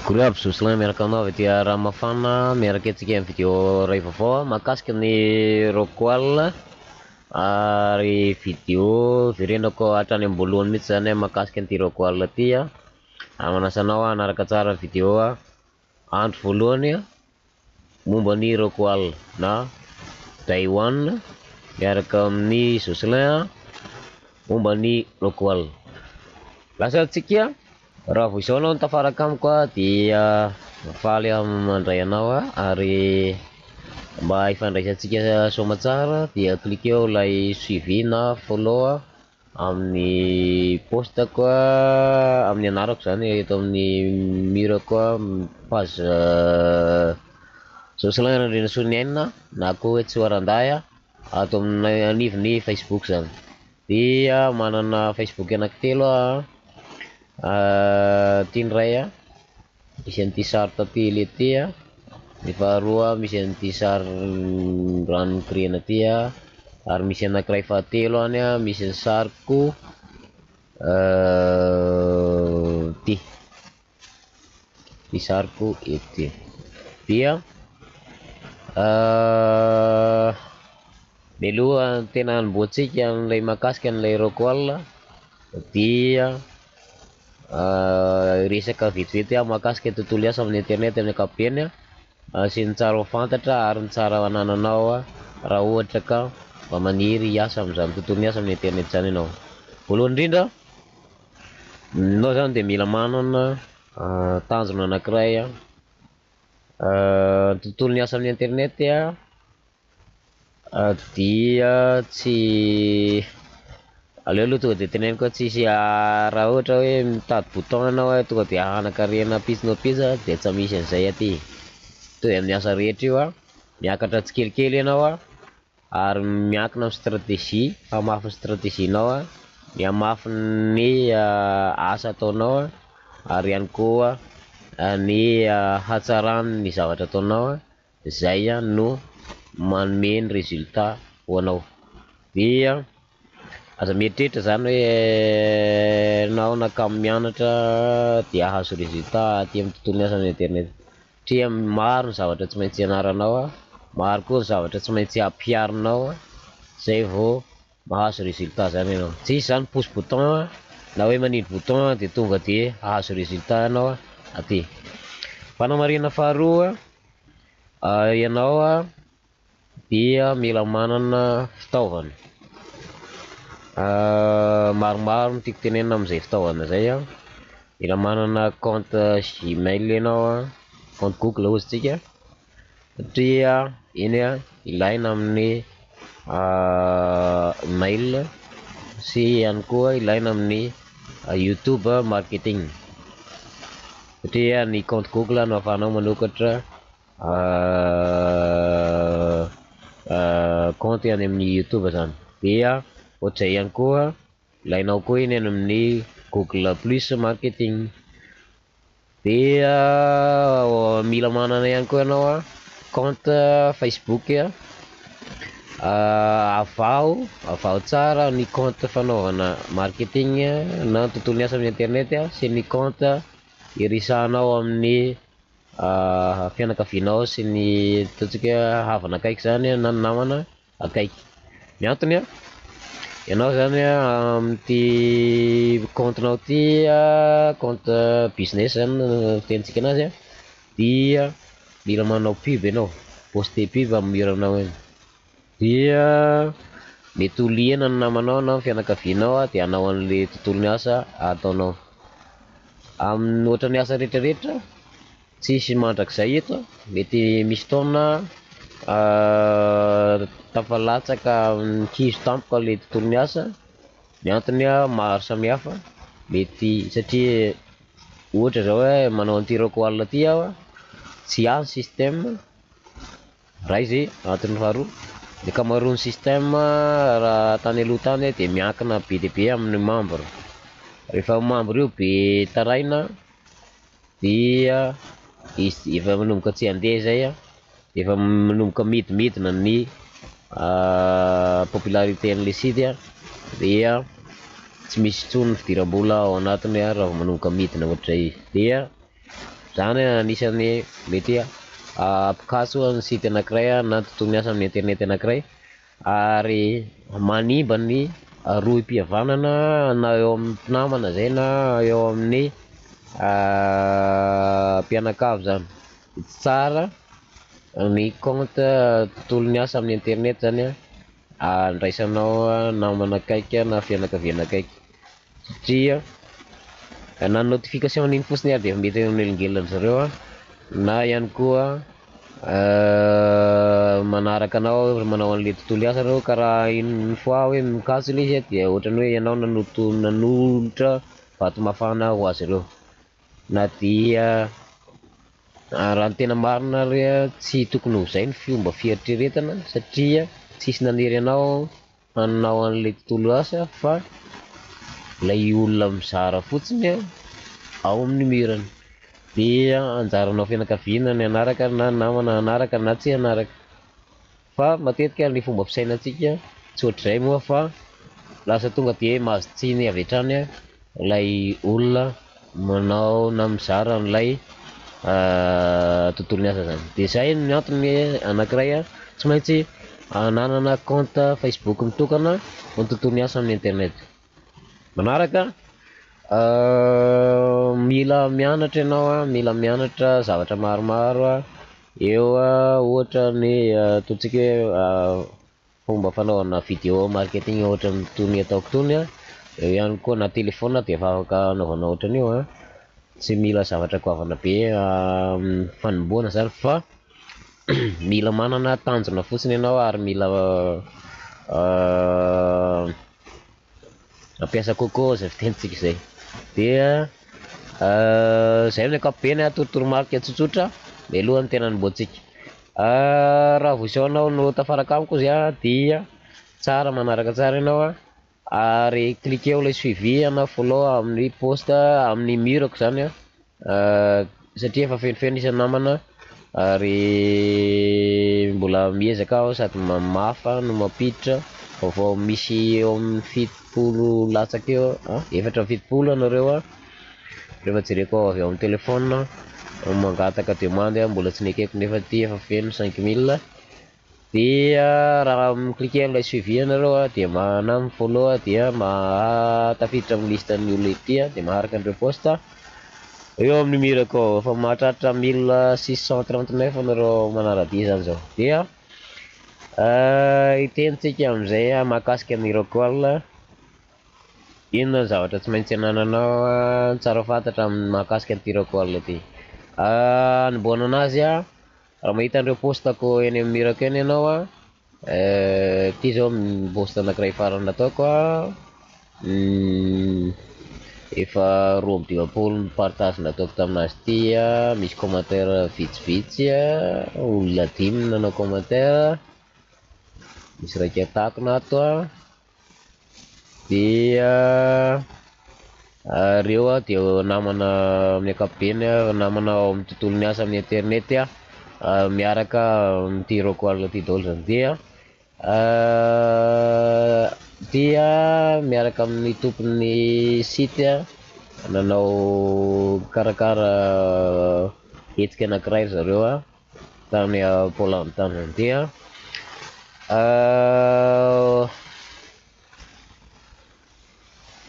Akory aby Jocelyn miaraka aminao avy aty Ranomafana miaraka antsika amin'ny vidéo iray vaovao mahakasika ny Rockwall ary vidéo verenako hatrany am-boalohany mihitsy zany mahakasika an'ity Rockwall ity ary manasa anao hanaraka tsara ny vidéo andro voalohany momba ny Rockwall na day one miaraka amin'ny Jocelyn momba ny Rockwall. Lasa antsika. Raha vao izao ianao no tafaraka amiko dia faly aho mandray anao ary mba hifandraisantsika soamatsara dia cliqueo ilay suivi na follow amin'ny post-ko amin'ny anarako zany eto amin'ny mur-ko page Jocelyn Randrianasoniaina na koa hoe Tsoarandahy ato amin'ny anivon'ny Facebook zany. Dia manana Facebook anankitelo aho ity ny iray misy an'ity sary tantely ity, ny faharoa misy an'ity sary rano mikoriana ity ary misy anankiray fahatelo any misy ny sariko ity. Ny sariko eto ty. Dia mialoha ny tena hanombohantsika an'ilay mahakasika an'ilay Rockwall dia hiresaka vetivety aho mahakasika ny tontolo asa amin'ny internet amin'ny ankapobeny sy ny tsara ho fantatra ary ny tsara anananao raha ohatra ka mba maniry hiasa amin'izany tontolo ny asa amin'ny internet izany ianao. Voalohany indrindra, Enao zany de mila manana tanjona anakiray an, ny tontolon'ny asa amin'ny internet dia tsy aleo aloha tonga de teneniko hoe tsisy raha ohatra hoe mitady bouton enao hoe tonga de hanan-karena pitsy no pizza de tsy misy an'izay aty, mitovy amin'ny asa rehetra io an, miakatra tsikelikely enao an. Ary miankina amin'ny stratégie, hamafin'ny stratégie-nao, ny hamafin'ny asa ataonao ary ihany koa ny hatsaran'ny zavatra ataonao, izay no manome ny résultat ho anao. Dia aza mieritreritra zany hoe enao na kamo mianatra dia hahazo résultat aty amin'ny tontolon'ny asa amin'ny internet. Satria maro ny zavatra tsy maintsy ianaranao, maro koa ny zavatra tsy maintsy ampiharinao zay vao mahazo résultat zany ianao. Tsisy zany pousse bouton na hoe manindry bouton de tonga de hahazo résultat ianao aty. Fanamarihana faharoa, ianao dia mila manana fitaovana. Maromaro no tiako tenenina amin'izay fitaovana zay an, mila manana compte gmail ianao an, compte google hozy tsika satria iny an ilaina amin'ny mail sy ihany koa ilaina amin'ny youtube marketing satria ny compte google no ahafahanao manokatra Kaonty any amin'ny youtube zany dia ohatr'izay ihany koa ilainao koa iny any amin'ny google plus marketing dia mila manana ihany koa ianao a compte facebook avaho avaho tsara ny compte fanaovana marketing na ny tontolon'ny asa amin'ny internet sy ny compte irisahanao amin'ny fianakavianao sy ny ataontsika hoe havana akaiky zany na ny namana akaiky. Ny antony an, ianao zany an amin'ity kaontinao ity an, compte business zany no fitenintsika anazy an, dia mila manao pub ianao, poster pub amin'ny mur anao eny, dia mety ho liana ny namanao na ny fianakavianao dia hanao an'le tontolon'ny asa ataonao. Amin'ny ohatran'ny asa rehetra rehetra, tsisy mandrakizay eto, mety misy taona tafalatsaka mikizo tampoka le tontolon'ny asa, ny antony maro samihafa, mety satria ohatra zao hoe manao an'ity Rockwall ty aho, tsy ahy ny système. Ray zay, antony faharoa, ny ankamaroan'ny système raha tany aloha tany dia miankina be dia be amin'ny membre, rehefa membre io be taraina dia izy efa manomboka tsy handeha zay an, efa manomboka midimidina ny popularité an'le site an, dia tsy misy intsony ny fidiram-bola ao anatiny raha vao manomboka midina ohatr'izay izy, dia. Zany anisan'ny mety hampikatso ny site anankiray na tontolo miasa amin'ny internet anankiray ary manimba ny rohim-pihavanana na eo amin'ny mpinamana zay na eo amin'ny mpianakavy zany. Tsy tsara ny compte tontolo miasa amin'ny internet zany andraisanao namana akaiky na fianakaviana akaiky satria na ny notification an'iny fotsiny ary dia mety hanelingelina an-dry zareo na ihany koa manaraka anao manao an'le tontolo asa reo ka raha une fois hoe mikatso le izy dia ohatran'ny hoe ianao nanolotra vato mafana ho azy ireo na dia raha ny tena marina ary tsy tokony ho zay ny fomba fieritreretana satria tsisy nanery anao hanao an'le tontolo asa fa ilay olona mizara fotsiny ao amin'ny mur-ny dia anjaranao fianakaviana ny hanaraka na namana hanaraka na tsy hanaraka fa matetika ny fomba fisainantsika tsy ohatr'izay moa fa lasa tonga dia mahazo tsiny avy hatrany ilay olona manao na mizara an'ilay tontolo miasa zany. Dia zay ny antony anankiray tsy maintsy ananana compte Facebook mitokana ho an'ny tontolo miasa amin'ny internet. Manaraka, mila mianatra ianao, mila mianatra zavatra maromaro eo ohatra ny ataontsika hoe fomba fanaovana vidéo marketing ohatra toy ny ataoko tony, eo ihany koa na téléphone dia efa afaka anaovana ohatran'io, tsy mila zavatra goavana be amin'ny fanombohana zany fa mila manana tanjona fotsiny ianao ary mila mampiasa coco zay fitenintsika zay. Dia zay amin'ny ankapobeny torotoromarika tsotsotra mialohan'ny tena hanombohantsika. Raha vao izao anao no tafaraka amiko izy dia tsara manaraka tsara ianao ary cliquer ilay suivi na follow amin'ny post amin'ny mur-ko zany satria efa fenofeno isan'ny namana ary mbola miezaka aho sady mamafa no mampiditra vaovao. Misy eo amin'ny 70 latsaka eo, 74 anareo rehefa jereko avy ao amin'ny téléphone mangataka demande, mbola tsy nekeko nefa ty efa feno 5000. Dia raha mi-cliquer an'ilay suivi ianareo dia na mi-follow dia mahatafiditra amin'ny listan'ny olona ity dia maharaka an'ireo post eo amin'ny mur-ko ao. Efa mahatratra 1639 anareo manara-dia zany zao. Dia hitenitsika amin'izay mahakasika ny Rockwall. Inona ny zavatra tsy maintsy anananao tsara ho fantatra amin'ny mahakasika an'ity Rockwall ity? Hanombohana anazy, raha mahita an'ireo post-ko eny amin'ny mur-ko eny ianao, ity zao post anankiray farany nataoko, efa 52 ny partage nataoko taminazy ity, misy commentaire vitsivitsy, olona dimy nanao commentaire, misy raika takona ato. Dia reo dia namana amin'ny ankapobeny, namana ao amin'ny tontolo miasa amin'ny internet miaraka amin'ity Rockwall ity daholo zany. Dia miaraka amin'ny tompon'ny site nanao karakara hetsika anankiray ry zareo tany Pôlande tany zany. Dia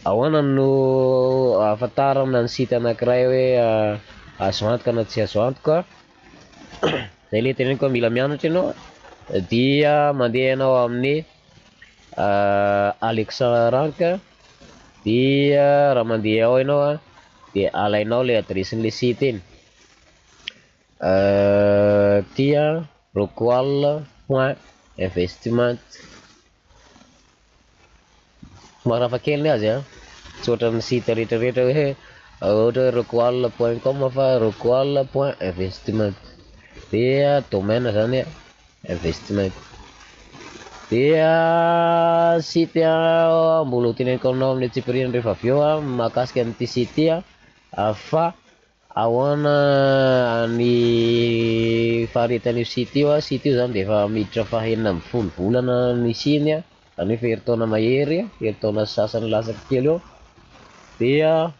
ahoana no ahafantarana ny site anankiray hoe azo antoka na tsy azo antoka? Zay le teneniko hoe mila mianatra ianao dia mandeha ianao amin'ny Alexa Rank. Dia raha mandeha ao ianao dia alainao le adresin'le site iny ty, rockwall.investment. Somary hafakely ny azy, tsy ohatran'ny site rehetrarehetra hoe ohatra hoe rockwall.com fa rockwall.investment, dia domaine zany investment. Dia site mbola ho teneniko aminao amin'ny antsipiriany rehefa avy eo mahakasika an'ity site ity fa ahoana ny faharetan'io site io. Site io zany dia efa miditra faha-16 volana nisiany, zany hoe efa herintaona mahery, herintaona sy sasany latsaka kely eo. Dia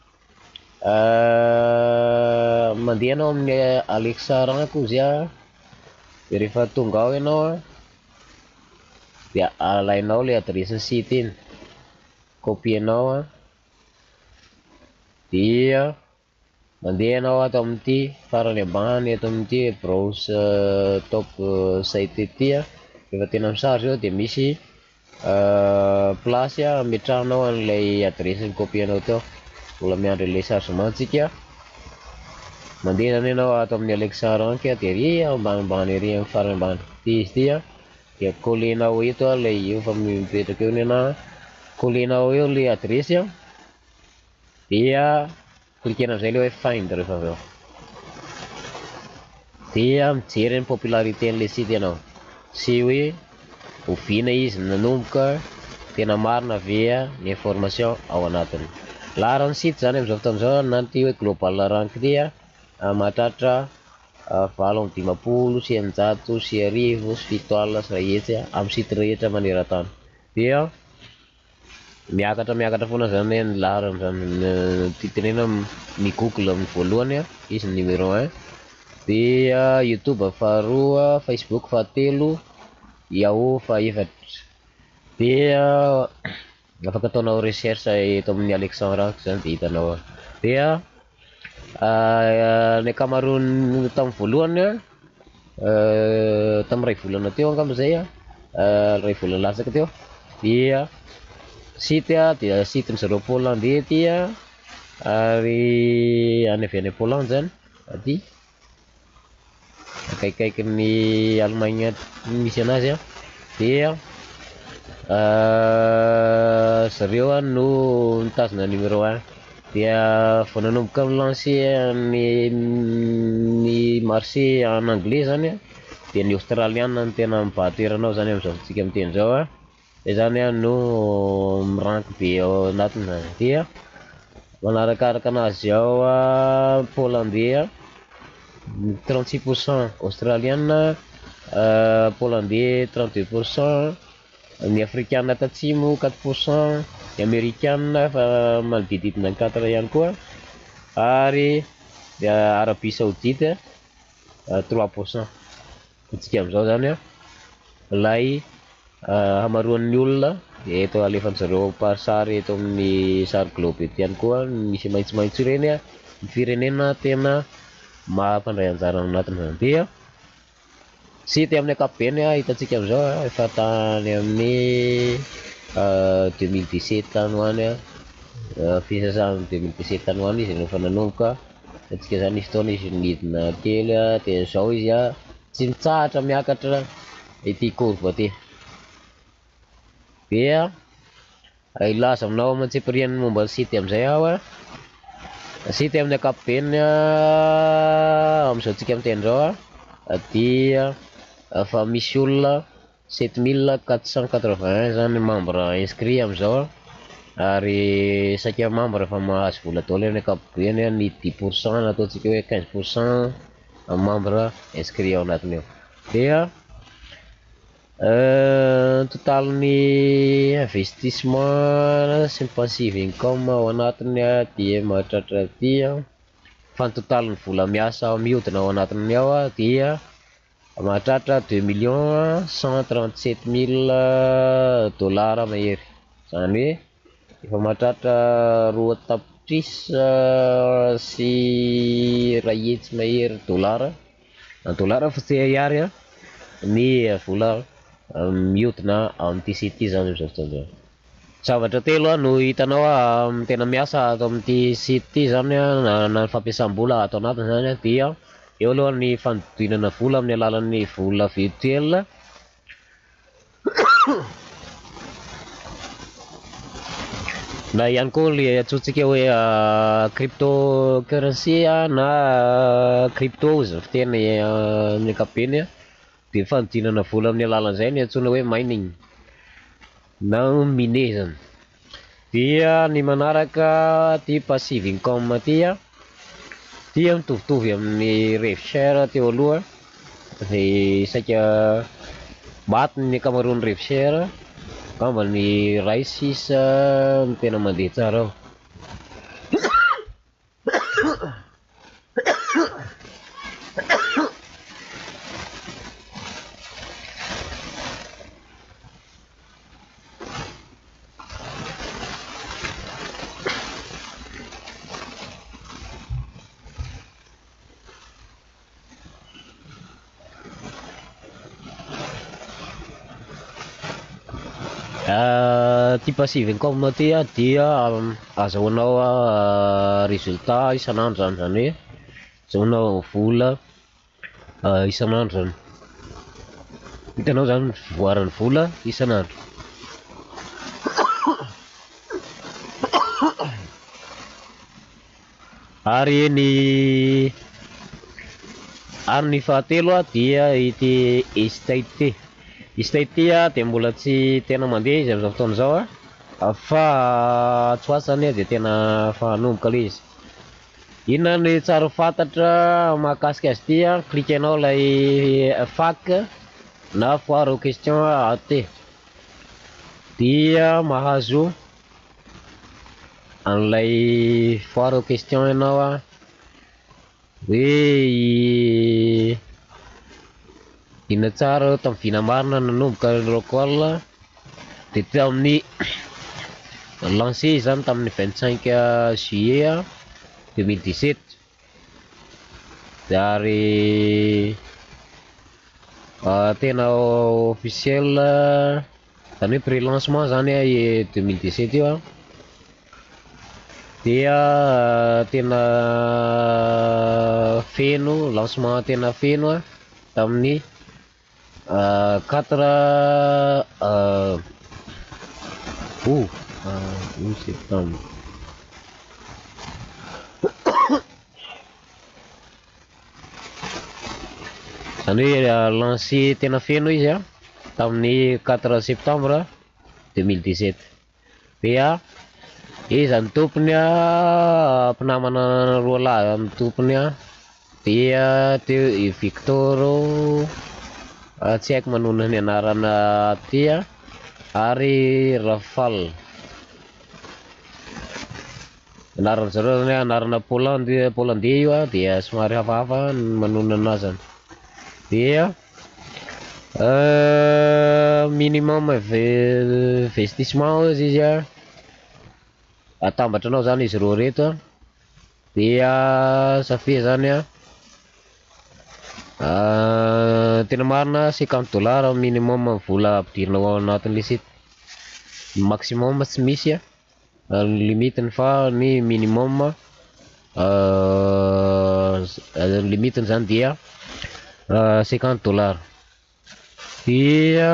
Mandeha ianao amin'ny Alexa Rank ozy a, de rehefa tonga ao ianao a dia alainao le adiresin'ny site iny, copienao a, dia mandeha ianao ato amin'ity farany ambany eto amin'ity browse top site ity a, rehefa tena mi-charge eo dia misy place ametrahanao an'ilay adiresy ni-copienao teo. Mbola miandry an'ilay chargement tsika. Mandeha zany ianao ato amin'ny Alexa Rank dia ery ambanimbany ery amin'ny farany ambany ity izy ity a, dia coller-nao eto ilay io efa mipetraka eo ny anahy, coller-nao eo ilay adiresy a, dia cliquer-na amin'izay ilay hoe find rehefa avy eo, dia mijery ny popularité an'ilay site ianao sy hoe oviana izy nanomboka, tena marina ve ny information ao anatiny. Laharan'ny site zany amin'izao fotoana izao na ity hoe global rank ity a, mahatratra 1658 sianjato amin'ny site rehetra maneran-tany. Dia miakatra miakatra foana zany ny laharana zany, ty tenena ny Google amin'ny voalohany a, izy ny numéro un, dia YouTube faharoa, Facebook fahatelo, Yahoo fahaefatra. Dia afaka ataonao recherche eto amin'ny Alexa Rank zany dia hitanao ao. Dia ny ankamaroany tamin'ny voalohany a, tamin'ny iray volana teo angamba zay a, iray volana latsaka teo, dia site a dia site-ny zareo Pôlandais ty a, ary any avy any Pôlande zany aty, akaikikaikin'ny Allemagne misy anazy a, dia zareo a no mitazona numéro un. Dia vao nanomboka mi-lancer ny marché en anglais zany a, dia ny Australiana no tena mibahan-toerana ao zany amin'izao tsika miteny izao a, zay zany a no mi-rank be ao anatiny zany. Dia manarakaraka anazy ao a Pôlandais 36%, Australiana, Pôlandais 32%, ny Afrikana tatsimo 4%, ny Amerikana efa manodidididina ny quatre ihany koa, ary Arabie Saoudite 3%. Antsika amin'izao zany a, ilay hamaroan'ny olona eto alefan'zareo par sary eto amin'ny sary globe eto ihany koa misy maitsomaitso ireny a, ny firenena tena mampandray anjara ao anatiny zany. Dia site amin'ny ankapobeny a hitantsika amin'izao a efa tany amin'ny 2017 tany ho any a, fisasahan'ny 2017 tany ho any izy no efa nanomboka. Hitantsika zany nisy fotoana izy nidina kely a, dia izao izy a tsy mitsahatra miakatra ity courbe ity. Dia hilaza aminao aman-tsipiriany momba ny site amin'izay aho a. Site amin'ny ankapobeny a amin'izao tsika miteny izao a dia efa misy olona 7481 zany membre inscrit amin'izao a, ary saika membre efa mahazo vola daholo amin'ny ankapobeny ny 10% na ataontsika hoe 15% membre inscrit ao anatiny ao. Dia totalin'ny investissement sy ny passive income ao anatiny a dia mahatratra aty a, fa ny totalin'ny vola miasa mihodina ao anatiny ao a dia mahatratra 2 137 000 dollars mahery, zany hoe efa mahatratra 1 tapitrisa sy 100 mahery dolara, en dollara fa tsy ariary a, ny vola mihodina amin'ity site ity zany amin'izao fotoana izao. Zavatra telo a no hitanao a tena miasa ato amin'ity site ity zany a, na ny fampiasam-bola ato anatiny zany a, dia eo aloha ny fanodinana vola amin'ny alalan'ny vola virtuel, na ihany koa le antsointsika hoe crypto currency na crypto hozy ny fiteny amin'ny ankapobeny a, de fanodinana vola amin'ny alalan'izay no antsoina hoe mining na miner zany. Dia ny manaraka ty passive income ty a, ty a mitovitovy amin'ny RevShare teo aloha, de saika maty ny ankamaroan'ny RevShare, angamba ny iray sisa no tena mandeha tsara ao. Ity passive income ity dia azahoanao résultat isan'andro zany, zany hoe azahoanao vola isan'andro zany, hitanao zany ny fivoaran'ny vola isan'andro. Ary ny ary ny fahatelo dia ity estate ity, estate ity dia mbola tsy tena mandeha izy amin'izao fotoana izao fa atsy ho atsy zany dia tena efa hanomboka ilay izy. Inona ny tsara ho fantatra mahakasika azy ity? Cliquenao ilay FAQ na foire aux questions ato dia mahazo an'ilay foire aux questions ianao hoe inona tsara tamin'ny vina marina nanomboka ny Rockwall dia tamin'ny lancé izany tamin'ny 25 juillet 2017 dia ary tena officiel zany hoe pré-lancement zany 2017 io dia tena feno lancement tena feno tamin'ny 4 août, août septembre. Zany hoe lancé tena feno izy tamin'ny 4 septembre 2017. Dia iza ny tompony mpinamana roa lahy amin'ny tompony dia teo i Victor tsy haiko manonona ny anarana aty ary Rafal. Anaran-dry zareo zany anarana Poland Polandais io dia somary hafahafa ny manonona anazy zany. Dia minimum investissement hozy izy atambatranao zany izy roa reto dia ça fait zany tena marina 50 dollars minimum vola ampidirinao ao anatin'le site, ny maximum tsy misy ny limitiny fa ny minimum ny limitiny zany dia 50 dollars. Dia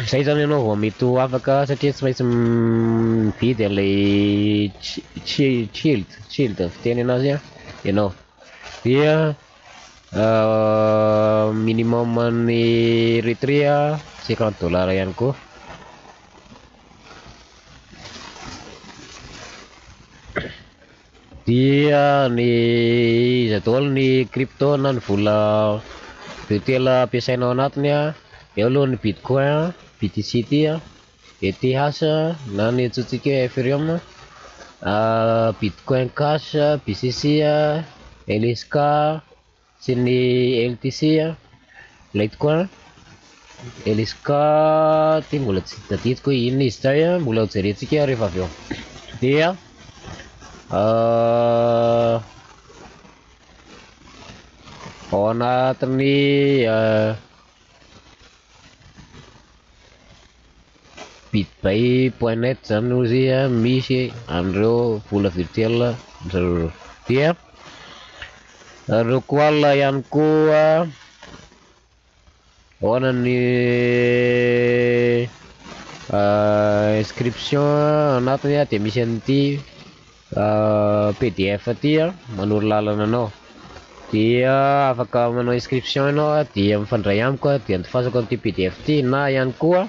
zay zany ianao vao mety ho afaka satria tsy maintsy mividy an'ilay shield shield fiteny anazy ianao. Dia minimum ny retrait 50 dollars ihany koa. Dia ny iza daholo ny crypto na ny vola virtuel ampiasaina ao anatiny eo aloha ny bitcoin, BTC ity, ETH na ny antsointsika hoe Ethereum, bitcoin cash, BCC, LSK sy ny LTC, Litecoin, LSK ty mbola tsy tadidiko hoe inona izy zay mbola ho jerentsika rehefa avy eo. Dia ao anatin'ny bitbay.net zany ozy misy an'ireo vola virtuel zareo reo. Dia Rockwall ihany koa ahoana ny inscription anatiny dia misy an'ity PDF ty manoro lalana anao. Dia afaka manao inscription ianao dia mifandray amiko dia andefasako an'ity PDF ty na ihany koa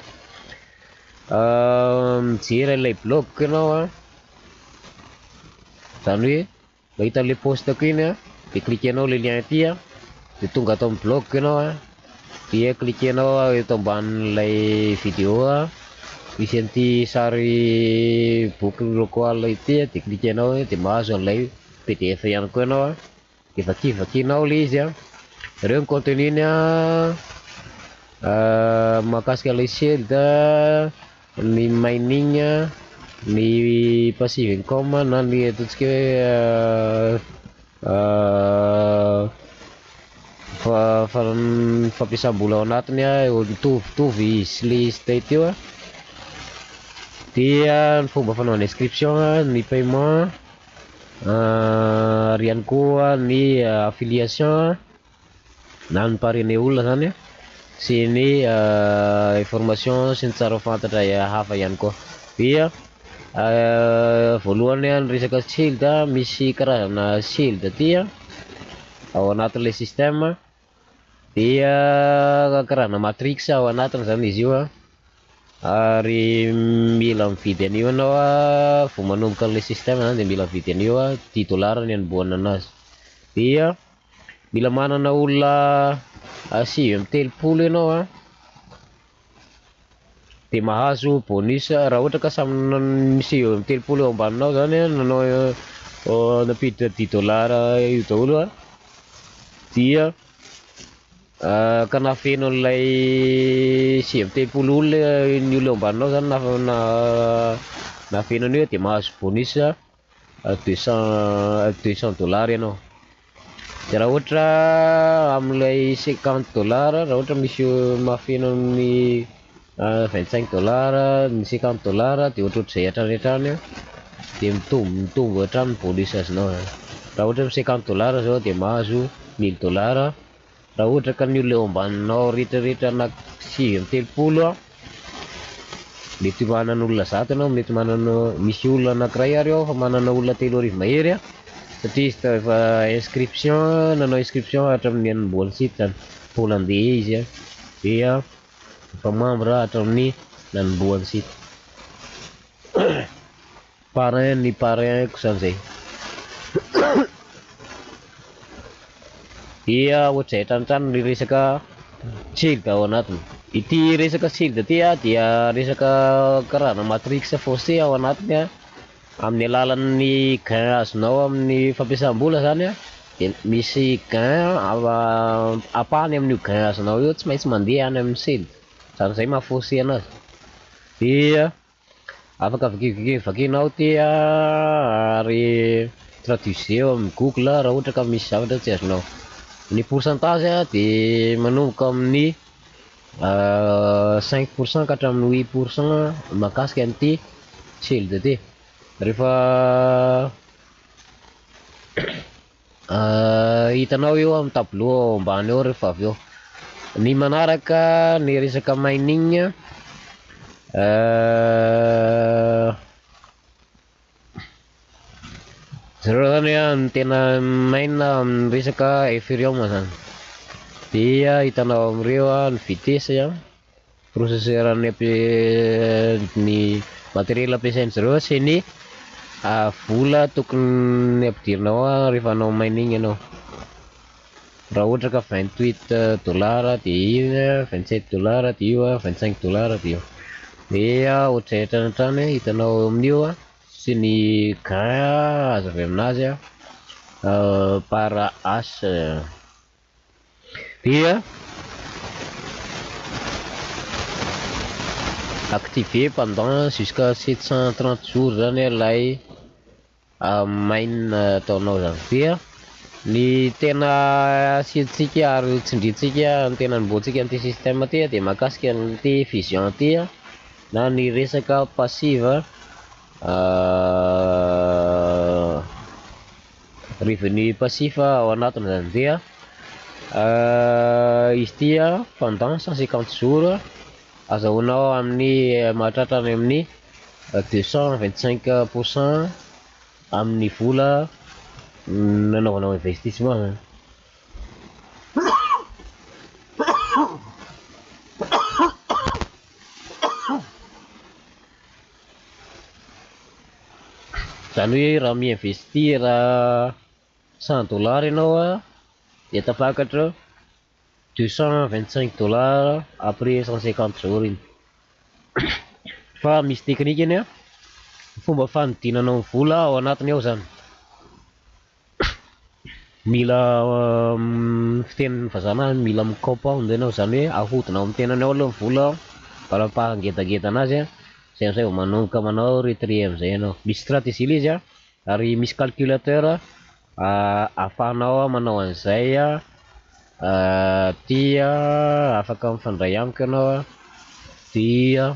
mijery ilay blog ianao zany hoe mahita an'ilay postako iny dia cliquenao ilay lien ity dia tonga ato amin'ny blog ianao dia cliquenao eto ambanin'ilay vidéo misy an'ity sary boky Rockwall ity dia cliquenao dia mahazo an'ilay. PDF ihany koa ianao a, de vakivakinao le izy a, ireo ny contenu-ny a, mahakasika ilay shield, ny mining, ny passive income na ny ataontsika hoe fampiasam-bola ao anatiny a, mitovitovy izy sy le izy tay teo a, dia ny fomba fanaovana inscription, ny paiement ary ihany koa ny affiliation na ny parrainer olona zany sy ny information sy ny tsara ho fantatra hafa ihany koa. Dia voalohany ny resaka shield, misy karazana shield aty ao anatin'ilay système, dia karazana matrix ao anatiny zany izy io a, ary mila mividy an'io ianao a vao manomboka an'ilay système zany, de mila mividy an'io a, 10 dollars ny anombohana anazy. Dia mila manana olona 39 ianao a, de mahazo bonus raha ohatra ka samy 39 eo ambaninao zany a nanao nampiditra 10 dollars io daholo a, dia ka nahafeno an'ilay 39 olona ny olona eo ambaninao zany na nahafeno an'io, de mahazo bonus 200 dollars ianao. De raha ohatra amin'ilay 50 dollars, raha ohatra misy mahafeno amin'ny 25 dollars, ny 50 dollars, de ohatrohatr'izay hatrany hatrany a, de mitombo mitombo hatrany ny bonus azonao zany. Raha ohatra hoe 50 dollars zao de mahazo 1000 dollars raha ohatra ka ny olona eo ambaninao rehetrarehetra anaky 39 a. Mety manana olona 100 ianao, mety manana, misy olona anankiray ary ao fa manana olona 3000 mahery a, satria izy efa inscription, nanao inscription hatramin'ny nanombohan'ny site zany, hollandais izy a, dia efa membre hatramin'ny nanombohan'ny site, parrain ny parrain-ko zany zay. Dia ohatr'izay hatranitrany ny resaka shield ao anatiny. Ity resaka shield ity a dia resaka karazana matrix faussé ao anatiny a, amin'ny alalan'ny gain azonao amin'ny fampiasam-bola zany a, de misy gain ampahany amin'io gain azonao io tsy maintsy mandeha any amin'ny shield zany, zay maha faussé anazy. Dia afaka vakinao ty a, ary traduiseo amin'ny Google raha ohatra ka misy zavatra tsy azonao. Ny pourcentage a de manomboka amin'ny 5% ka hatramin'ny 8% mahakasika an'ity shield ty. Rehefa hitanao io amin'ny tableau ao ambany ao rehefa avy eo. Ny manaraka, ny resaka mining, zareo zany a ny tena mine amin'ny resaka Ethereum zany, dia hitanao amin'ireo a ny vitesse a, processeur ny ny matériel ampiasain-jareo sy ny vola tokony ampidirinao a rehefa hanao mining ianao. Raha ohatra ka 28 dollars de iny, 27 dollars de io a, 25 dollars de io, dia ohatr'izay hatrany hatrany hitanao eo amin'io a, sy ny gain azo avy aminazy a par hash. Dia activé pendant jusqu'à 730 jours zany ilay mine ataonao zany. Dia ny tena asiantsika ary tsindrintsika, ny tena anombohantsika an'ity système ty dia mahakasika an'ity fusion ty a, na ny resaka passive, revenu passif ao anatiny zany. Dia izy ity a pendant 150 jours azahoanao amin'ny mahatratra any amin'ny 225% amin'ny vola nanaovanao investissement zany. Zany hoe raha mi-investir 100 dollars ianao a, dia tafakatra 225 dollars après 150 jours iny. Fa misy teknikany a fomba fanodinanao ny vola ao anatiny ao zany. Mila fitenin'ny vazaha na mila mi-compound ianao, zany hoe ahodina ao amin'ny tenanao aloha ny vola mba-hampangedangeda anazy a, zay amizay vao manomboka manao retrait amizay ianao. Misy stratégie le izy a, ary misy calculateur ahafahanao manao an'izay ty afaka mifandray amiko ianao a, dia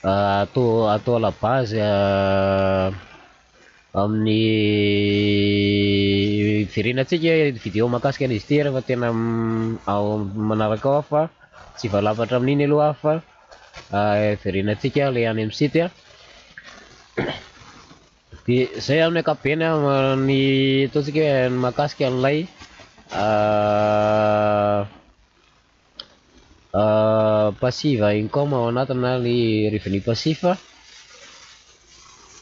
atao à la base amin'ny verenantsika vidéo mahakasika an'izy ity rehefa tena ao manaraka ao aho fa tsy hivalapatra amin'iny aloha aho fa verenantsika le any amin'ny site a. De zay amin'ny ankapobeny a ny ataontsika hoe ny mahakasika an'ilay passive income ao anatiny na ny revenu passif.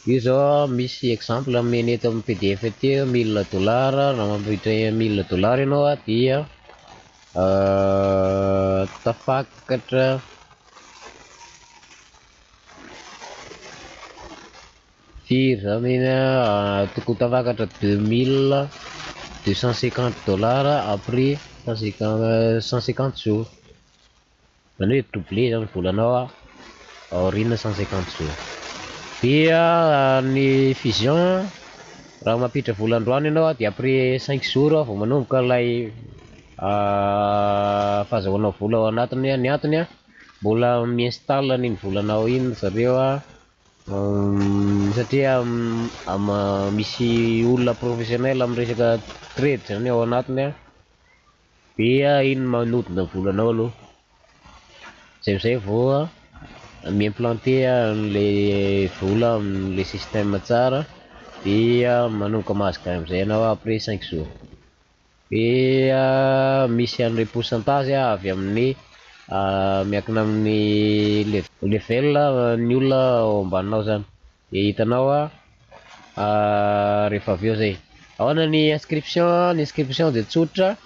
Io zao misy exemple omeny eto amin'ny PDF ety, 1000 dollars, raha mampiditra 1000 dollars ianao a dia tafakatra firy zany iny a? Tokony tafakatra 2250 dollars après 150 jours, zany hoe doublé zany volanao a aoriana 150 jours. Dia ny fusion, raha mampiditra vola androany ianao a, de après 5 jours vao manomboka ilay fahazahoanao vola ao anatiny. Ny antony a, mbola mi-installe an'iny volanao iny zareo a, satria misy olona professionnel amin'ny resaka trade zany ao anatiny a, dia iny manodina volanao aloha, zay amizay vao mi-implanter an'le vola am'le système tsara, dia manomboka mahazo gain amizay ianao après 5 jours. Dia misy an'le pourcentage avy amin'ny miankina amin'ny level ny olona ao ambaninao zany, de hitanao a rehefa avy eo zay. Ahoana ny inscription? Ny inscription de tsotra,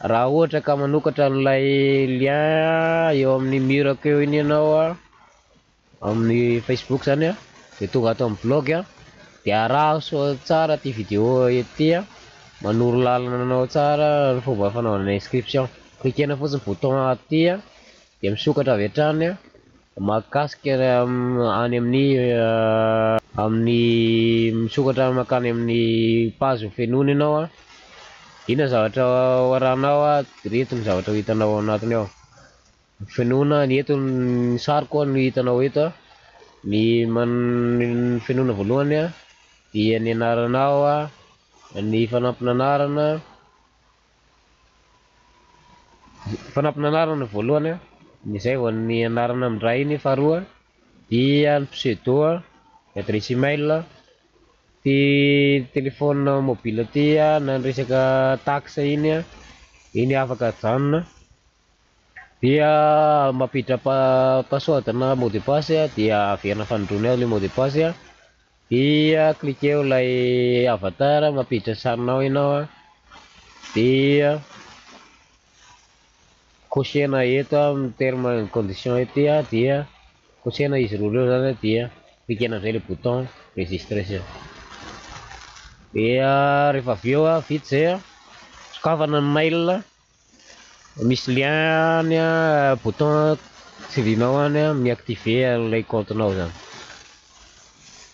raha ohatra ka manokatra an'ilay lien eo amin'ny mur-ako eo iny ianao a, amin'ny Facebook zany a, de tonga ato amin'ny blog a, de araho soa tsara ty vidéo ety a, manoro lalana anao tsara ny fomba fanaovana inscription. Cliquena fotsiny bouton aty a, de misokatra avy hatrany a mahakasika any amin'ny misokatra mankany amin'ny page fenoina ianao a. Inona ny zavatra ho arahanao a? Reto ny zavatra ho hitanao ao anatiny ao. Fenoina ny eto, ny sary koa no hitanao eto a, ny man- fenoina voalohany a dia ny anaranao a, ny fanampin'anarana, fanampin'anarana voalohany a, ny zay vao ny anarana amindray iny faharoa, dia ny pseudo a, ny adresse email, ty téléphone mobile ty a, na ny resaka taxe iny a, iny afaka ajanona, dia mampiditra password na mot de passe a, dia averina fanindroany ao le mot de passe a, dia cliqueo ilay avatar, mampiditra sarinao ianao a, dia cochena eto amin'ny terme et condition ety a, dia cochena izy roa ireo zany, dia cliquena amizay le bouton registration. Dia rehefa avy eo a, vita zay a, sokafana ny mail, misy lien any a, bouton tsindrinao any a, mi-activer an'ilay compte-nao zany,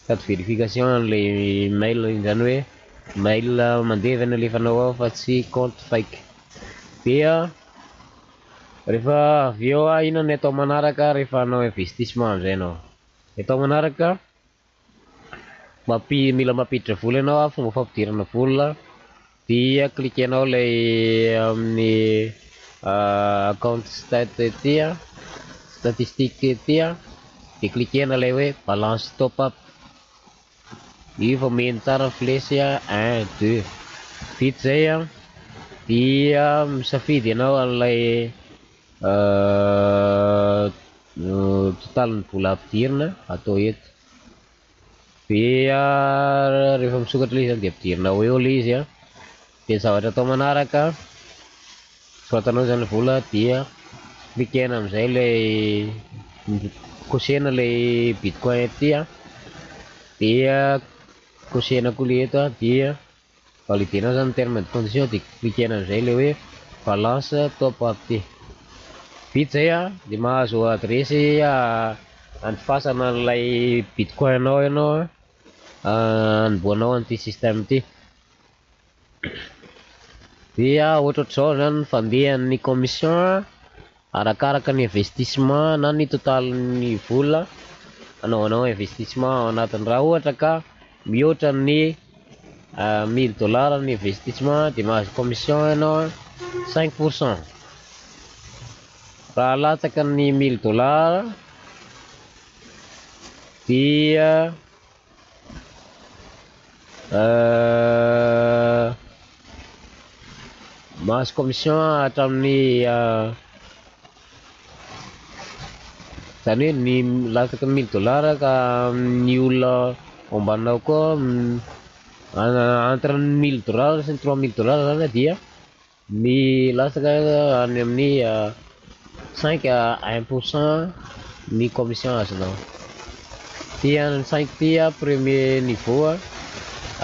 sady vérification an'ilay mail iny zany hoe mail mandeha ve nalefanao ao fa tsy compte fake. Dia rehefa avy eo a, inona ny atao manaraka rehefa hanao investissement amizay ianao? Ny atao manaraka, mila mampiditra vola ianao a, fomba fampidirana vola dia cliquenao ilay amin'ny account stat ety a, statistique ety a, de cliquena ilay hoe balance top up, io fa meno tsara ny flèche a, un, deux, vita zay a, dia misafidy ianao an'ilay totalin'ny vola ampidirina atao eto, dia rehefa misokatra ilay izy zany de ampidirinao eo ilay izy a, de ny zavatra atao manaraka, soratanao zany vola dia cliquena amizay ilay cochena ilay bitcoin ety a, dia cochena koa le eto a, dia Validenao zany ny terme de condition de cliquena amizay le hoe balance top up ty. Vita zay a, de mahazo adresy andifasana an'ilay bitcoin nao ianao a, anombohanao an'ity système ty. Dia ohatrohatr'izao zany ny fandehan'ny commission arakaraka ny investissement na ny totalin'ny vola anaovanao investissement ao anatiny. Raha ohatra ka mihoatra ny 1000 dollars ny investissement, de mahazo commission ianao 5%. Raha latsaka ny 1000 dollars dia mahazo commission hatramin'ny, zany hoe ny latsaky ny 1000 dollars ka ny olona ao ambaninao koa, entre ny 1000 dollars sy ny 3000 dollars zany, dia ny latsaka any amin'ny 5 à 1% ny commission azonao. Ty ny cinq ty a premier niveau a,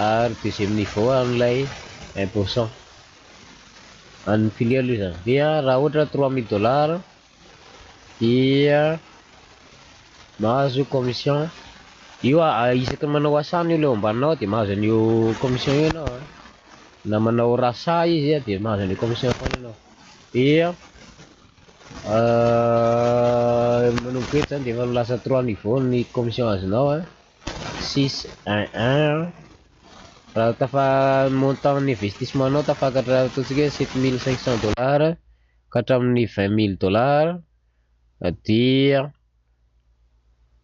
ary deuxième niveau an'ilay 1% an'ny pilier aloha zany. Dia raha ohatra 3000 dollars dia mahazo commission io a, isaky ny manao asany io le ao ambaninao, de mahazo an'io commission io ianao a, na manao rachat izy a, de mahazo an'io commission foana ianao. Dia manomboka eto zany de efa lasa trois niveau ny commission azonao a: six, un, un. Raha tafa montant ny investissement nao tafakatra, ataontsika hoe 7500 dollars ka hatramin'ny 20 000 dollars, dia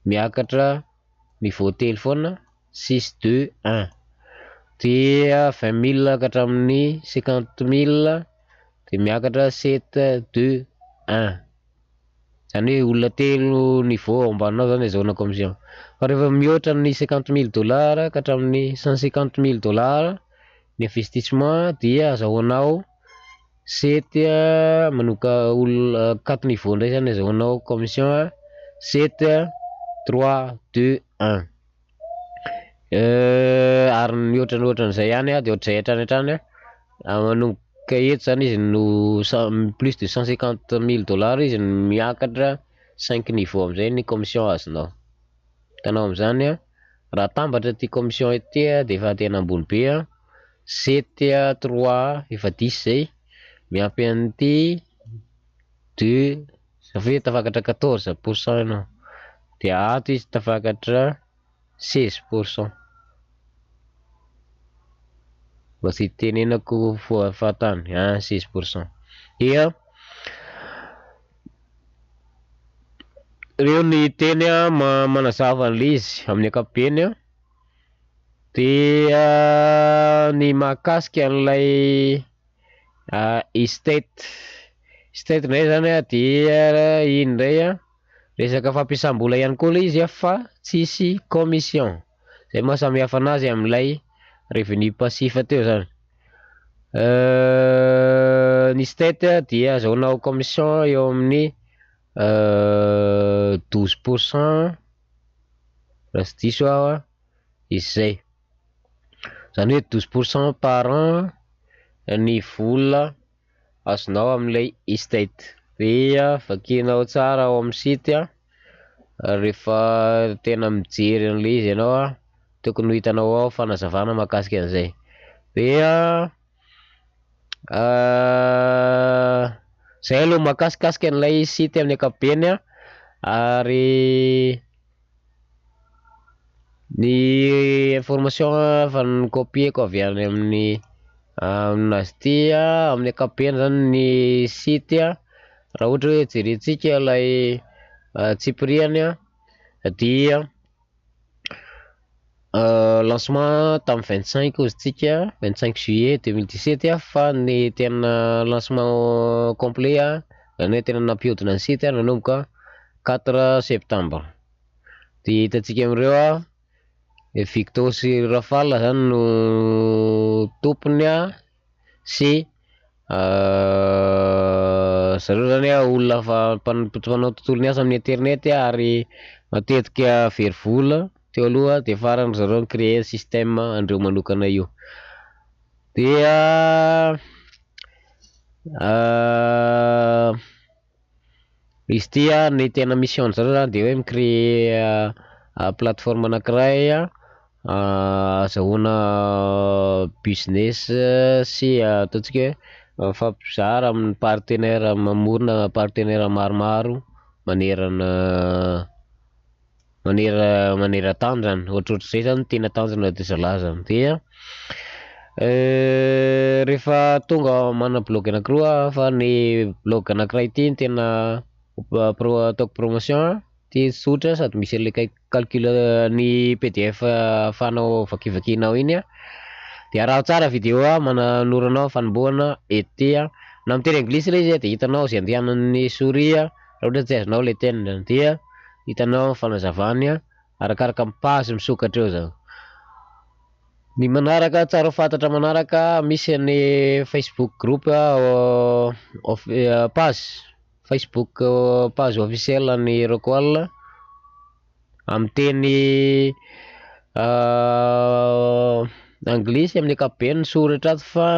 miakatra niveau telo foana: six, deux, un. Dia 20 000 ka hatramin'ny 50 000 de miakatra sept, deux, un, zany hoe olona telo niveau ao ambaninao zany azahoana commission. Fa rehefa mihoatra ny 50 000 dollars ka hatramin'ny 150 000 dollars ny investissement, dia azahoanao sept, manomboka olona quatre niveau ndray zany azahoanao commission: sept, trois, deux, un. Ary mihoatra ny ohatran'izay ihany a, de ohatr'izay hatrany hatrany a. Manomboka eto zany izy no plus de 150 000 dollars izy no miakatra cinq niveau amizay ny commission azonao. Hitanao am'izany a, raha atambatra ty commission ity a, de efa tena ambony be a: sept, trois, efa 10 zay, miampy an'ity deux, zany hoe tafakatra 14% ianao, de ato izy tafakatra 16%, mba tsy hitenenako fahatany un 16%. Dia reo ny teny a manazava an'le izy amin'ny ankapobeny a. Dia ny mahakasika an'ilay estate estate ndray zany a, dia iny ndray a resaka fampiasam-bola ihany koa le izy a, fa tsisy commission. Zay maha samihafa anazy amin'ilay revenu passif teo zany. Ny estate dia azahoanao commission eo amin'ny 12% raha tsy diso aho a izy zay, zany hoe 12% par an ny vola azonao amin'ilay estate. Dia vakinao tsara ao amin'ny site a, rehefa tena mijery an'le izy ianao a, tokony ho hitanao ao fanazavana mahakasika an'izay. Dia zay aloha mahakasikasika an'ilay site amin'ny ankapobeny a. Ary ny information efa nokopieko avy any amin'ny aminazy ty a. Amin'ny ankapobeny zany ny site a, raha ohatra hoe jerentsika ilay tsipiriany a, dia lancement tamin'ny 25 ozy tsika, 25 juillet 2017 a, fa ny tena lancement complet a, zany hoe tena nampihodina ny site a, nanomboka 4 septembre. De hitantsika am'ireo a, Victor sy Rafal zany no tompony a, sy zareo zany a olona fa mpanao tontolo ny asa amin'ny internet, ary matetika very vola teo aloha, de farany zareo ni-créer système andreo manokana io. Dia izy ity an, ny tena mission zareo zany de hoe mi-créer plateforme anakiray ahazahoana business sy ataontsika hoe mifampizara amin'ny partenaire, mamorona partenaire maromaro manerana manera maneran-tany zany, ohatrohatr'izay zany no tena tanjona ry zalahy zany, dia rehefa tonga manana blog anakiroa aho fa ny blog anakiray ity no tena pro- ataoko promotion, ty tsotra sady misy anle calcul ny pdf ahafahanao vakivakinao iny an, de araho tsara video manoro anao fanombohana eto ty an, na miteny anglisy ilay izy de hitanao zay andehanan'ny souris raha ohatra tsy azonao le teniny dia hitanao ny fanazavany arakaraka ny page misokatra eo zany. Ny manaraka tsara ho fantatra manaraka misy ny facebook groupe page facebook page officiel ny Rockwall amin'ny teny anglisy amin'ny ankapobeny ny soratra ato fa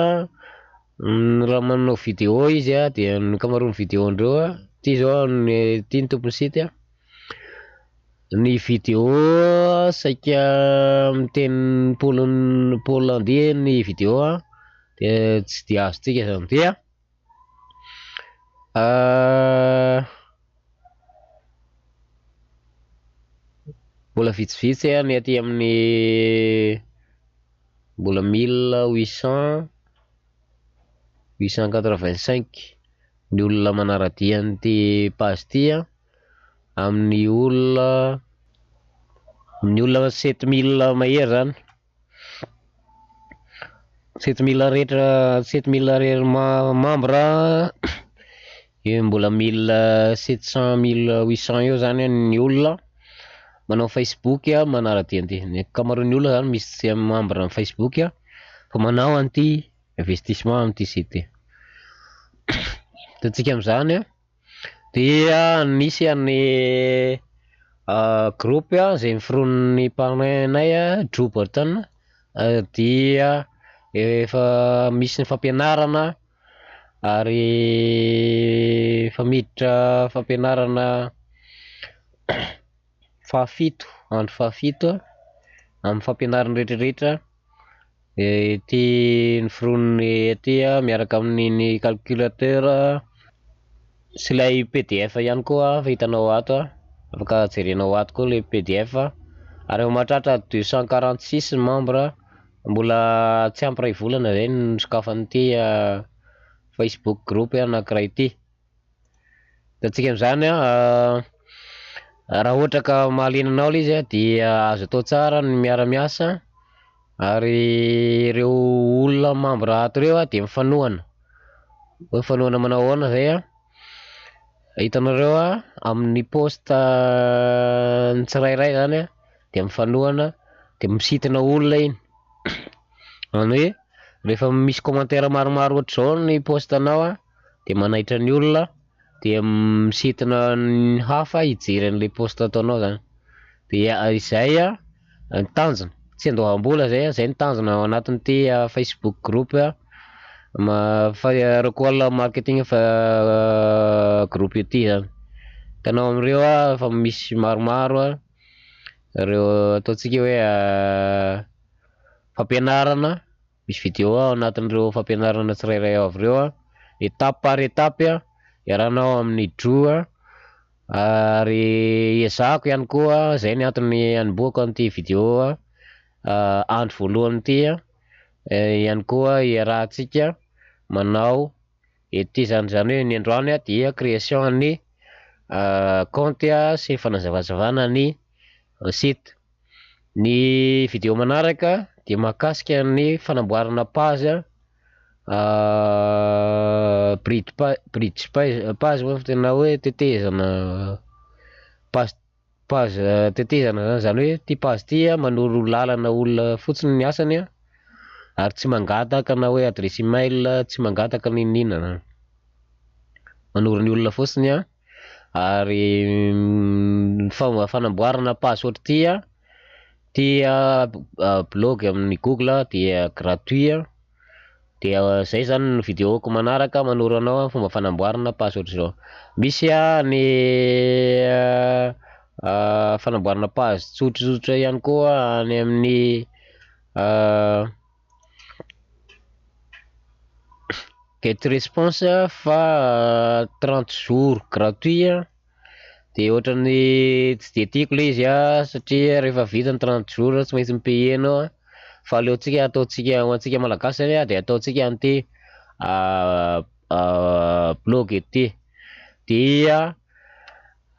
raha manao vidéo izy a dia ny ankamaroan'ny vidéo ndreo a, ty zao ny ty ny tompon'ny site a, ny vidéo saika miteny polon- polonais ny vidéo a de tsy de azontsika zany dia mbola vitsivitsy ny aty amin'ny mbola 1800, 885 ny olona manara-dia an'ity page ity an, amin'ny olona amin'ny olona 7000 mahery zany, 7000 rehetra 7000 ariary membre eo mbola 1700 1800 eo zany ny olona manao facebook manara-dia an'ity, ny ankamaroan'ny olona zany misy tsy membre amin'ny facebook fa manao an'ity investissement amin'ity site ity. Hitantsika amin'izany an dia nisy an'ny groupe izay noforonin'ny parrain-nay Drew Burton dia efa misy ny fampianarana ary efa miditra fampianarana fahafito, andro fahafito amin'ny fampianarana rehetrarehetra ity noforoniny ity miaraka amin'iny calculateur sy ilay pdf ihany koa fa hitanao ato, afaka jerenao ato koa ilay pdf ary efa mahatratra 246 membre, mbola tsy ampy iray volana izay no nisokafan'ity facebook groupe anankiray ity. Hitantsika amin'izany an, raha ohatra ka mahaliana anao ilay izy an dia azo atao tsara ny miara-miasa ary ireo olona membre ato ireo an dia mifanohana, mifanohana manao ahoana izay an, hitanareo an amin'ny poste ny tsirairay zany an dia mifanohana dia misintona olona iny, izany hoe rehefa misy commentaire maromaro ohatr'izao ny poste anao an dia manaitra ny olona dia misintona ny hafa hijery an'ilay poste ataonao zany, dia izay an ny tanjona, tsy andoavam-bola zay an, zay ny tanjona ao anatin'ity facebook groupe Rockwall marketing fa groupe ity zany, hitanao amin'ireo an efa misy maromaro an ireo ataontsika hoe fampianarana. Misy video ao anatin'ireo fampianarana tsirairay avy ireo an, étape par étape an, iarahanao amin'ny Drew an, ary ezahako ihany koa, izay ny antony hanombohako an'ity video andro voalohany ity an, ihany koa iarahantsika manao ety izany, izany hoe ny androany dia création ny compte sy fanazavazavana ny site. Ny video manaraka dia mahakasika ny fanamboarana page bridge pa- bridge page page moa tena hoe tetezana page page tetezana zany, zany hoe ity page ity manoro lalana olona fotsiny ny asany ary tsy mangataka na hoe adresse email, tsy mangataka n'inon'inona zany, manoro ny olona fotsiny. Ary ny fomba fanamboarana page ohatr'ity an, ity blog amin'ny google dia gratuit an. Dia zay zany ny vidéo-ko manaraka manoro anao fomba fanamboarana page ohatr'izao. Misy ny fanamboarana page tsotsotra ihany koa any amin'ny GetResponse fa 30 jours gratuit dia ohatran'ny tsy dia tiako ilay izy satria rehefa vita ny 30 jours tsy maintsy mi-payer anao fa aleontsika ataontsika ho antsika malagasy zany dia ataontsika an'ity blog ity dia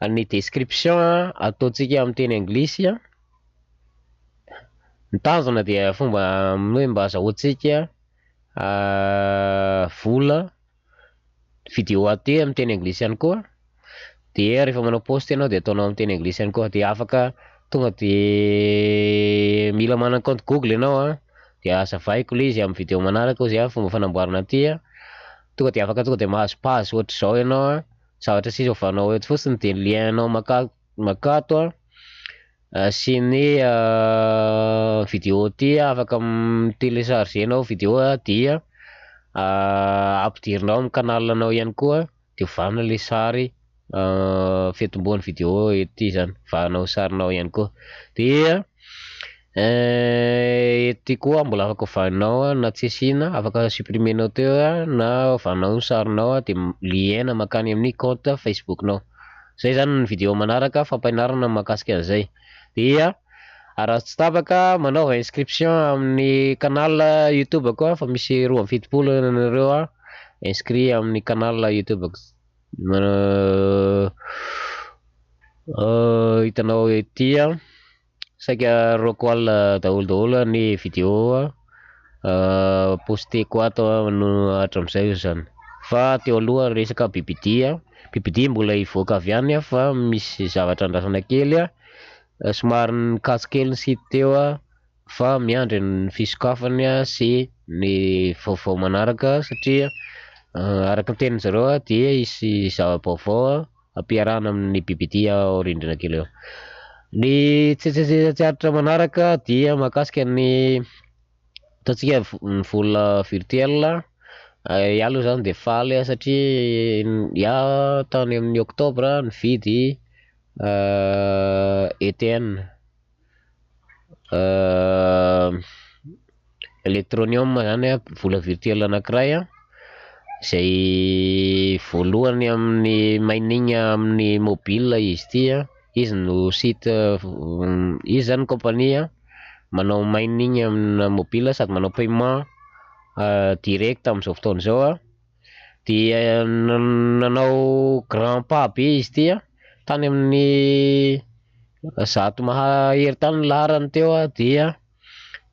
ny description ataontsika amin'ny teny anglisy. Ny tanjona dia fomba hoe mba azahoantsika vola vidéo aty amin'ny teny anglisy ihany koa dia rehefa manao post ianao dia ataonao amin'ny teny anglisy ihany koa dia afaka tonga de mila manana compte Google ianao a dia hazavaiko ilay izy amin'ny vidéo manaraka ozy a fomba fanamboarana aty a tonga de afaka tonga de mahazo page ohatr'izao ianao a zavatra sisa ovanao eto fotsiny de ny lien anao maka makato a sy ny vidéo ty afaka mi-télécharger-nao vidéo dia ampidirinao amin'ny canal anao ihany koa de ovana le sary fiatombohan'ny vidéo ety zany ovanao sarinao ihany koa dia ety koa mbola afaka ovanao na tsy asiana afaka supprimer-nao teo na ovanao ny sarinao de lien mankany amin'ny compte Facebook-nao. Zay zany ny vidéo manaraka fampianarana mahakasika an'izay dia raha tsy tapaka manaova inscription amin'ny canal YouTube koa fa misy 72 nareo a inscrit amin'ny canal YouTube hitanao ety a saika roako alina daholo daholo ny vidéo posteko ato no hatramin'izay io zany fa teo aloha resaka bibidia bibidia mbola hivoaka avy any fa misy zavatra andrasana kely a somary nikatso kely ny site teo a fa miandry ny fisokafany sy ny vaovao manaraka satria araka ny tenin-jareo dia hisy zava-baovao ampiarahana amin'ny bibidia aoriandriana kely eo. Ny tsetsetse aritra manaraka dia mahakasika ny ataontsika ny vola virtuel. Iaho aloha zany de faly satria iaho tany amin'ny octobre nividy ETN Electroneum zany a vola virtuel anankiray a izay voalohany amin'ny mining amin'ny mobile izy ity a izy no site izy zany compagnie manao mining amina mobile sady manao paiement direct amin'izao fotoana izao a dia nanao grand pas be izy ity a tany amin'ny 100 mahery tany ny laharany teo a dia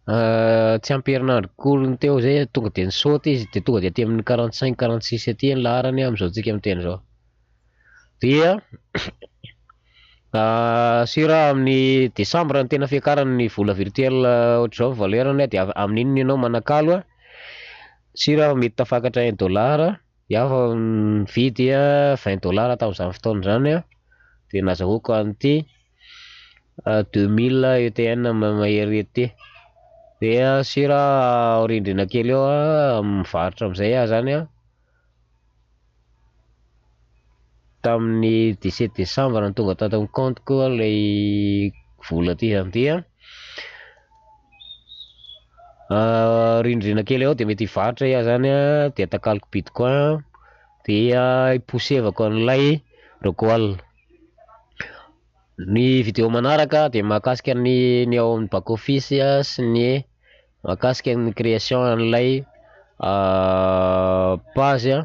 tsy ampy herinandro akory teo zay tonga de nisaoty izy de tonga de aty amin'ny 45, 46 aty ny laharany amin'izao tsika miteny zao dia sûr amin'ny décembre ny tena fiakaran'ny vola virtuel ohatr'izao valeur-ny dia amin'iny ianao manakalo a sûr mety tafakatra 1 dollar. Iaho fa nividy 20 dollar tamin'izany fotoana zany a de nazahoako an'ity 2000 ETN mahery ety dia sûr aoriandriana kely eo a mivarotra amizay aho zany a tamin'ny 17 décembre no tonga tato amin'ny compte-ko lay vola ty zany dia aoriandriana kely eo de mety hivarotra iaho zany a de atakaloko bitcoin dia hiposevako an'ilay Rockwall. Ny vidéo manaraka dia mahakasika ny ao amin'ny back office sy ny mahakasika ny création an'ilay page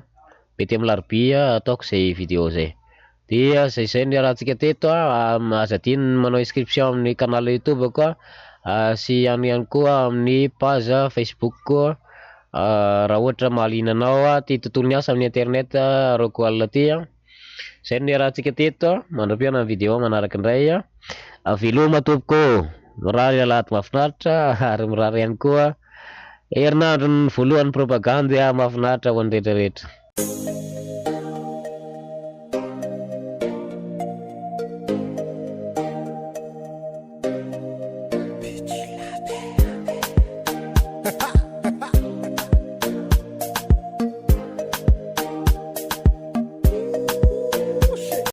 mety amin'ny larobia ataoko zay vidéo zay dia zay zay ny rahantsika teto a aza adino ny manao inscription amin'ny canal YouTube koa sy ihany ihany koa amin'ny page Facebook koa raha ohatra mahaliana anao ty tontolo ny asa amin'ny internet Rockwall ty a zay no niarahantsika teto mandra-pihaona amin'ny vidéo manaraka indray a veloma tompoko, mirary alahady mahafinaritra ary mirary ihany koa herinandro ny voalohany propagandy mahafinaritra ho an'ny rehetrarehetra.